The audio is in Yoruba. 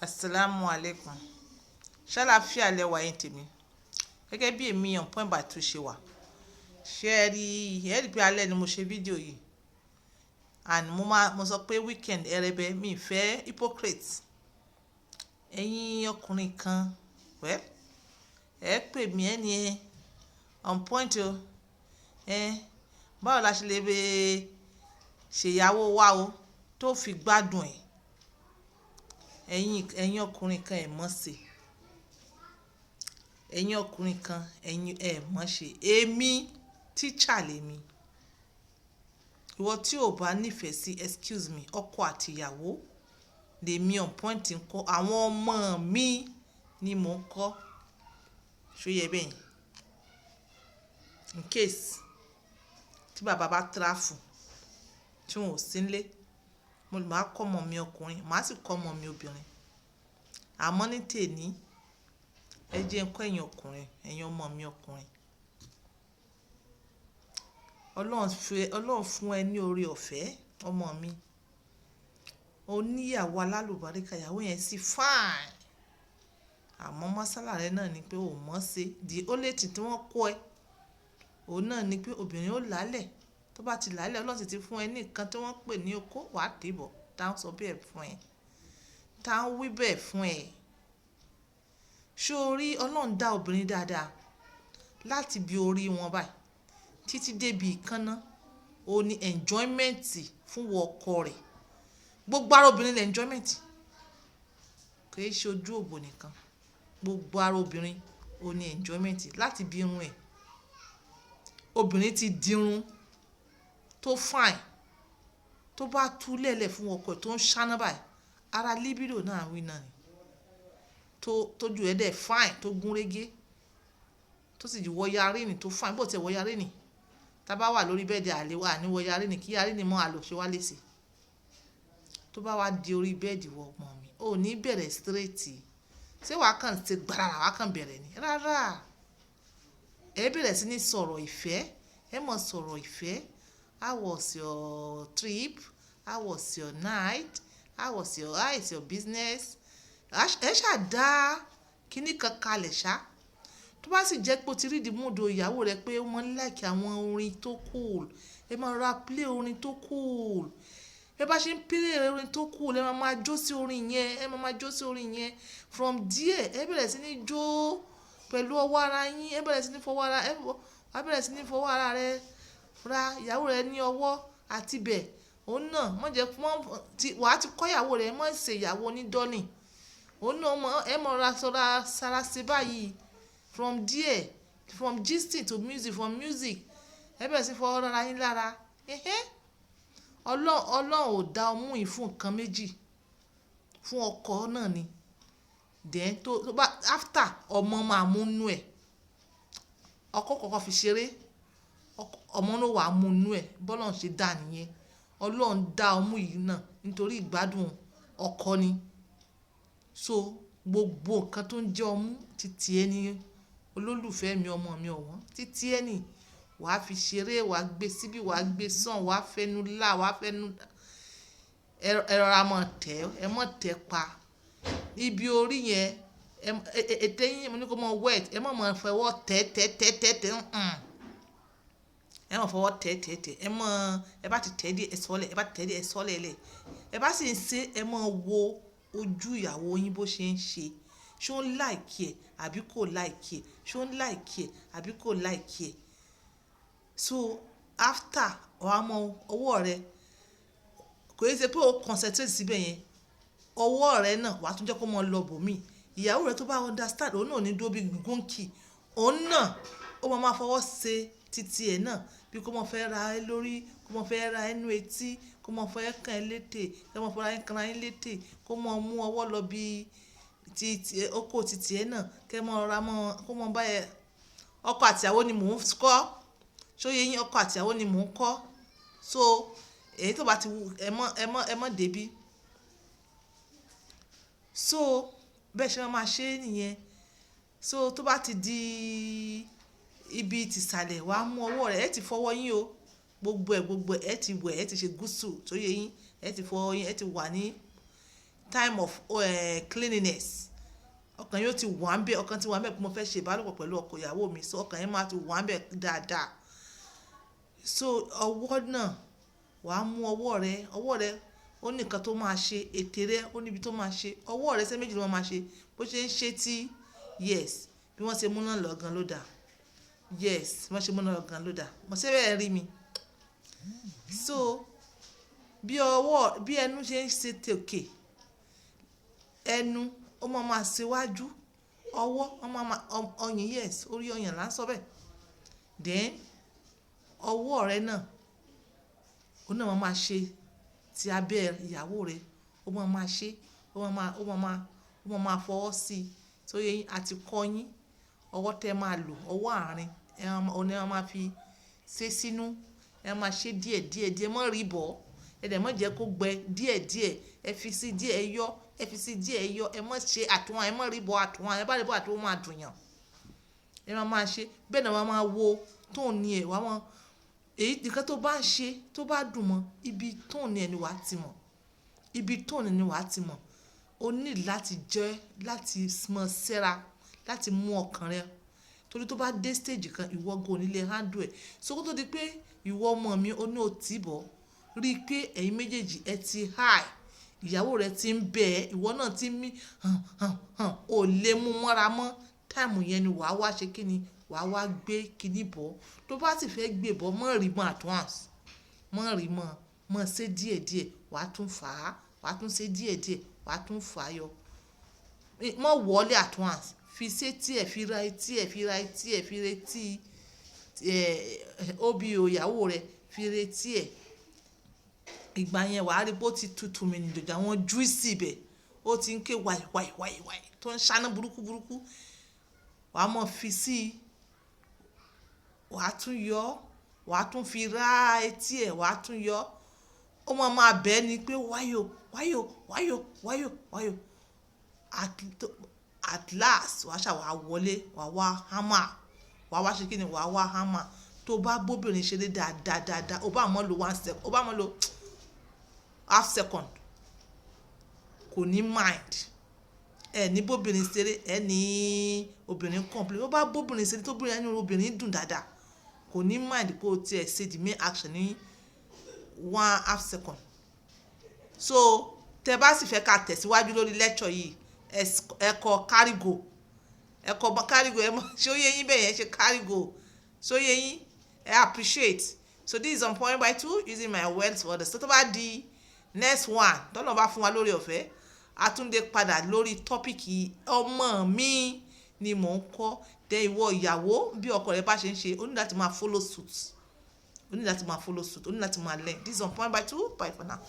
Assalamu alaikum. Ṣàlàáfíà lẹ́wà ẹ̀yin tèmi. Gẹ́gẹ́ bí èmi On Point by Two ṣe wà. Ṣé ẹ rí, ẹ rí pé alẹ́ ni mo ṣe fídíò yìí. And mo máa, mo sọ pé weekend ẹrẹbẹ, mi fẹ́ hypocrite. Ẹ̀yin ọkùnrin kan, well, ẹ pè mí ẹni ẹ on point o. Ẹ, báwo la ṣe lè ṣe ìyàwó wa o tó fi gbádùn ẹ̀? Ẹ̀yin ọkùnrin kan ẹ mọ̀ ṣe. Ẹ̀yin ọkùnrin kan, ẹ̀yin ẹ mọ̀ ṣe. Èmi, teacher lèmi. Ìwọ tí o bá nífẹ̀ẹ́ sí, excuse me, ọkọ àti ìyàwó lèmi On Point ń kọ́. Àwọn ọmọ mi ni mò ń kọ́. Ṣó yẹ bẹ́ẹ̀ yẹn? In case tí bàbá bá travel, tí wọ́n ò sí nílé, mo lè máa kọ́ ọmọ mi ọkùnrin, màá sì kọ́ ọmọ mi obìnrin. Àmọ́ ní tèní, ẹ jẹ́ n kọ́ ẹ̀yin ọkùnrin, ẹ̀yin ọmọ mi ọkùnrin. Ọlọ́run fún ẹ ní oore ọ̀fẹ́, ọmọ mi. O ní ìyàwó alálùbáríkà, ìyàwó yẹn sì fine. Àmọ́ mọ́sálà rẹ náà ni pé o mọ̀ ṣe. The only thing tí wọ́n kọ́ ẹ, òun náà ni pé obìnrin ó lálẹ̀. Tó bá ti lálẹ̀, Ọlọ́run sì ti fún ẹ ní nǹkan tí wọ́n ń pè ní okó, wà á dìbọ̀. Tá ń sọ bẹ́ẹ̀ fún ẹ. Tá ń wí bẹ́ẹ̀ fún ẹ. Ṣé o rí Ọlọ́run dá obìnrin dáadáa láti bí orí wọn báyìí títí dé ibi ìkaná. Ó ní enjoyment fún ọkọ rẹ̀. Gbogbo ara obìnrin lè enjoyment. Kì í ṣe ojú òbò nìkan. Gbogbo ara obìnrin ó ní enjoyment láti bí irun ẹ̀. Obìnrin ti dirun tó fine, tó bá tú lẹ́lẹ̀ fún ọkọ ẹ̀ tó ń ṣáná báyìí, ara libido náà wí náà ni. Tó, tójú ẹ dẹ̀ fine, tó gúnrégé, tó sì wọ earring tó fine, bó ti wọ earring, tí a bá wà lórí bẹ́ẹ̀dì àlè wa ní wọ earring kí earring mọ́ àlò ṣe wá léṣe. Tó bá wá di orí bẹ́ẹ̀dì wọ ọmọ mi, ò ní bẹ̀rẹ̀ straight. Ṣé wàá kàn ṣe gbàràrà wàá kàn bẹ̀rẹ̀ ni? Rárá. Ẹ bẹ̀rẹ̀ sí ní sọ̀rọ̀ ìfẹ́. Ẹ mọ̀ sọ̀rọ̀ ìfẹ́. How was your trip? How was your night? How was your, how is your business? Ẹ ṣà dá kíní kan kalẹ̀ ṣá. Tó bá sì jẹ́ pé o ti rí the mood ìyàwó rẹ pé ó máa ń like àwọn orin tó cool, ẹ máa ra play orin tó cool. Ẹ bá ṣe ń play orin tó cool, ẹ máa máa jó sí orin yẹn, ẹ máa máa jó sí orin yẹn. From there, ẹ bẹ̀rẹ̀ sí ní jó pẹ̀lú ọwọ́ ara yín, ẹ bẹ̀rẹ̀ sí ní fọwọ́ ara, ẹ bẹ̀rẹ̀ sí ní fọwọ́ ara rẹ ra ìyàwó rẹ ní ọwọ́ àti bẹ̀. Òun náà má jẹ́ mọ́ tí wà á ti kọ́ ìyàwó rẹ, má ṣe ìyàwó oní dulling. Òun náà mọ̀, ẹ mọ̀ ra sọ́ra sára ṣe báyìí. From there, from gisting to music, from music, ẹ bẹ̀rẹ̀ sí fọwọ́ ra yín lára. Ẹhẹ́. Ọlọ́run ò dá ọmú yìí fún nǹkan méjì, fún ọkọ náà ni. Then tó bá after ọmọ máa mú inú ẹ̀. Ọkọ kọ́kọ́ fi ṣeré, ọmọ náà wà mú inú ẹ̀. Bí Ọlọ́run ṣe dá nìyẹn. Ọlọ́run dá ọmú yìí náà nítorí ìgbádùn ọkọ ni. So gbogbo nǹkan tó ń jẹ́ ọmú títí ẹ ní olólùfẹ́ mi, ọmọ mi ọ̀wọ́n, títí ẹ ní wà á fi ṣeré, wà á gbé síbí, wà á gbé sàn, wà á fẹnu lá, wà á fẹnu. Ẹ rọra mọ̀ tẹ́, ẹ mọ̀ tẹ́ pa. Ibi orí yẹn, ètè yín mo ní kó mọ wet, ẹ má mọ̀ fọwọ́ tẹ́ tẹ́ tẹ́ tẹ́ tẹ́. Ẹ má fọwọ́ tẹ́ tẹ́ tẹ́. Ẹ mọ̀, ẹ bá ti tẹ́ dé, ẹ sọ́lẹ̀, ẹ bá ti tẹ́ dé, ẹ sọ́lẹ̀ lẹ̀. Ẹ bá sì ń ṣe, ẹ máa wo ojú ìyàwó yín bó ṣe ń ṣe. Ṣé ó ń like ẹ̀ àbí kò like ẹ̀? Ṣé ó ń like ẹ̀ àbí kò like ẹ̀? So after, wà á mọ ọwọ́ rẹ, kò í ṣe pé o concentrate síbẹ̀ yẹn. Ọwọ́ rẹ náà wà á tún jẹ́ kó máa lọ bò mí. Ìyàwó rẹ tó bá understand, òun náà ò ní dúró bí gúnkì. Òun náà ó máa máa fọwọ́ ṣe titi ẹ̀ náà bí kò mọ fẹ́ ra ẹ lórí, kó mọ fẹ́ ra ẹ nú etí, kó mọ fẹ́ kàn ẹ́ létè, kó mọ fẹ́ kan ẹ létè, kó mọ mú ọwọ́ lọ bí ti oko titi ẹ náà, kí ẹ mọ ra mọ́, kó mọ bá ẹ. Ọkọ àti ìyàwó ni mò ń kọ́. Ṣé ó yé yín? Ọkọ àti ìyàwó ni mò ń kọ́. So èyí tó bá ti wù, ẹ mọ́, ẹ mọ́, ẹ mọ́ dé bí. So bẹ́ẹ̀ ṣe máa máa ṣe nìyẹn. So tó bá ti di ibi tìsàlẹ̀, wà á mú ọwọ́ rẹ, ẹ ti fọwọ́ yín o. Gbogbo ẹ̀, gbogbo ẹ ti wẹ̀, ẹ ti ṣe gúúsù tó yé yín, ẹ ti fọwọ́ yín, ẹ ti wà ní Time of cleanliness, ọkàn yóò ti wà ń bẹ̀, ọkàn ti wà ń bẹ̀ pé mo fẹ́ ṣe ìbálòpọ̀ pẹ̀lú ọkọ ìyàwó mi. So ọkàn yẹn máa ti wà ń bẹ̀ dáadáa. So ọwọ́ náà, wà á mú ọwọ́ rẹ, ọwọ́ rẹ ó ní nǹkan tó máa ṣe, ètè rẹ ó ní ibi tó máa ṣe, ọwọ́ rẹ ṣẹ́ méjì ló máa ṣe. Bó ṣe ń ṣe tí, yes, bí wọ́n ṣe múná lọ gan ló dà. Yes, bí wọ́n ṣe múná lọ gan ló dà. Mo ṣé bẹ́ẹ̀ rí mi. So bí ọwọ́, bí ẹnu ṣe ń ṣe tòkè, ẹnu ó máa ma ṣe wájú, ọwọ́ ó máa ma ọyàn, yes, orí ọyàn là ń sọ bẹ́ẹ̀. Then ọwọ́ rẹ náà, ó náà máa ma ṣe ti abẹ́ ìyàwó rẹ, ó máa ma ṣe, ó máa ma fọwọ́ sí i. So yé yín, a ti kọ́ yín ọwọ́ tẹ máa lò, ọwọ́ àárín, ẹ máa, òun ni ẹ máa fi ṣe sínú, ẹ máa ṣe díẹ̀ díẹ̀ díẹ̀, má rí bọ̀. Ẹ dẹ̀ má jẹ́ kó gbẹ díẹ̀ díẹ̀, ẹ fi sí díẹ̀, ẹ yọ, ẹ fi sí díẹ̀, ẹ yọ, ẹ má ṣe àtúnwá, ẹ má rí bọ̀ àtúnwá, ẹ bá rí bọ̀ àtúnwá, ó máa dùn yàn. Ẹ máa máa ṣe, bẹ́ẹ̀ náà wàá máa wo tone ẹ̀, wàá mọ̀ èyí nǹkan tó bá ń ṣe tó bá dùn mọ́, ibi tone ẹ̀ ni wà á ti mọ̀. Ibi tone ni wà á ti mọ̀. O need láti jẹ́ láti mọ̀ sẹ́ra, láti mú ọkàn rẹ. Torí tó bá dé stage kan, ìwọ gan ò ní lè handle ẹ̀. So kó tó di pé ìwọ ọmọ mi ó ní o tí bọ̀, rí i pé ẹ̀yin méjèèjì ẹ ti high, ìyàwó rẹ ti ń bẹ̀ ẹ́, ìwọ náà ti ń mí hàn hàn hàn, ò lè mú mọ́ra mọ́. Time yẹn ni wà á wá ṣe kíni, wà á wá gbé kíní bọ̀. Tó bá sì fẹ́ gbé bọ̀, má rí mọ́ at once. Má rí mọ́, mọ́ ṣe díẹ̀ díẹ̀, wà á tún fà á, wà á tún ṣe díẹ̀ díẹ̀, wà á tún fà á yọ. Má wọlé at once. Fi sétí ẹ̀, fi ra etí ẹ̀, fi ra etí ẹ̀, fi retí, ẹ̀, OBO ìyàwó rẹ, fi retí ẹ̀. Ìgbà yẹn wà á rí pé ó ti tutù mí ní jọjọ, àwọn juicy ibẹ̀, ó ti ń ké wàì wàì wàì wàì tó ń ṣáná burúkú burúkú. Wà á mọ̀ fi sí i, wà á tún yọ, wà á tún fi rá etí ẹ̀, wà á tún yọ. Ó máa ma bẹ́ ni pé wáyò, wáyò, wáyò, wáyò, wáyò. At last, wà á ṣà wá wọlé, wà á wá hammer, wà á wá ṣe kíni, wà á wá hammer. Tó bá bóbìnrin ṣeré dáadáa dáadáa, ó bá mọ́ lo 1 second, ó bá mọ́ lo half second, kò ní mind. Ẹ ní bóbìnrin ṣeré, ẹ ní obìnrin complain. Ó bá bóbìnrin ṣeré, tó bóbìnrin, ẹnu obìnrin dùn dáadáa, kò ní mind pé o ti ẹ̀ ṣe the main action ní one half second. So tẹ bá sì fẹ́ ká tẹ̀síwájú lórí lecture yìí, ẹ kọ carry go, ẹ kọ carry go, ẹ mọ̀ ṣé ó yé yín bẹ́ẹ̀ yẹn ṣe carry go, ṣé ó yé yín? Ẹ appreciate. So this is on point by two, using my words for the. So tó bá di next one, tọ́nà bá fún wa lórí ọ̀fẹ́, àtúndé padà lórí topic ọmọ mi ni mò ń kọ́. Dẹ ìwọ ìyàwó, bí ọkọ rẹ bá ṣe ń ṣe, o ní láti máa follow suit, o ní láti máa follow suit, o ní láti máa learn. This is on point by two. Bye for now.